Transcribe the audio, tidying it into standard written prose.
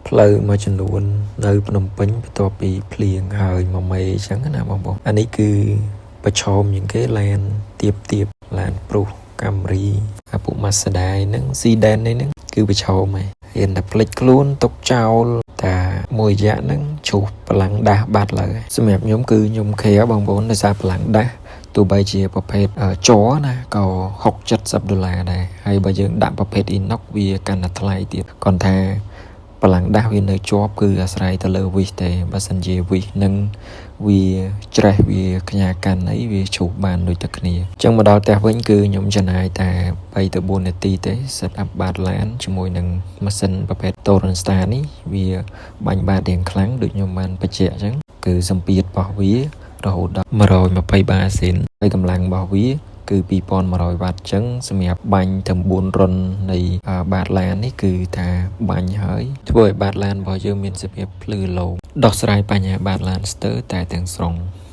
ផ្លូវមួយចំនួននៅភ្នំពេញបន្ទាប់ពីភ្លៀងហើយមួយមេអញ្ចឹងណាបងប្អូនអានេះគឺប្រឈមជាងគេឡានទៀបទៀបឡានព្រុស Camry អាពួក Mazda ហ្នឹង Sedan នេះហ្នឹងគឺប្រឈមហើយហ៊ានតែភ្លេចខ្លួនទុកចោលតែមួយរយៈហ្នឹងជ្រុះបលាំងដាស់បាត់ឡើយសម្រាប់ខ្ញុំគឺខ្ញុំខែបងប្អូនដោយសារបលាំងដាស់ទោះបីជាប្រភេទជ័រណាក៏60 70ដុល្លារដែរហើយបើយើងដាក់ប្រភេទ inox វាកាន់តែថ្លៃទៀតគ្រាន់ថាបលាំងដាស់វានៅជាប់គឺអាស្រ័យទៅលើវិសទេបើសិនជាវិសនឹងវាច្រេះវាខ្ញាកាន់អីវាជ្រុះបានដូចតែគ្នាអញ្ចឹងមកដល់ផ្ទះវិញគឺខ្ញុំចំណាយតែ3ទៅ4នាទីទេ set up បាតឡានជាមួយនឹងម៉ាស៊ីនប្រភេទ Torrent Star នេះវាបាញ់បាតរៀងខ្លាំងដូចខ្ញុំបានបញ្ជាក់អញ្ចឹងគឺសម្ពាធរបស់វារហូតដល់120បាសេនហើយកម្លាំងរបស់វាគឺ2100វ៉ាត់អញ្ចឹងសម្រាប់បាញ់ទៅ4រុននៃបាតឡាននេះគឺថាបាញ់ហើយធ្វើឲ្យបាតឡានរបស់យើងមានសភាពភ្លឺលោមដោះស្រាយបញ្ហាបាតឡានស្ទើរតែទាំងស្រុង។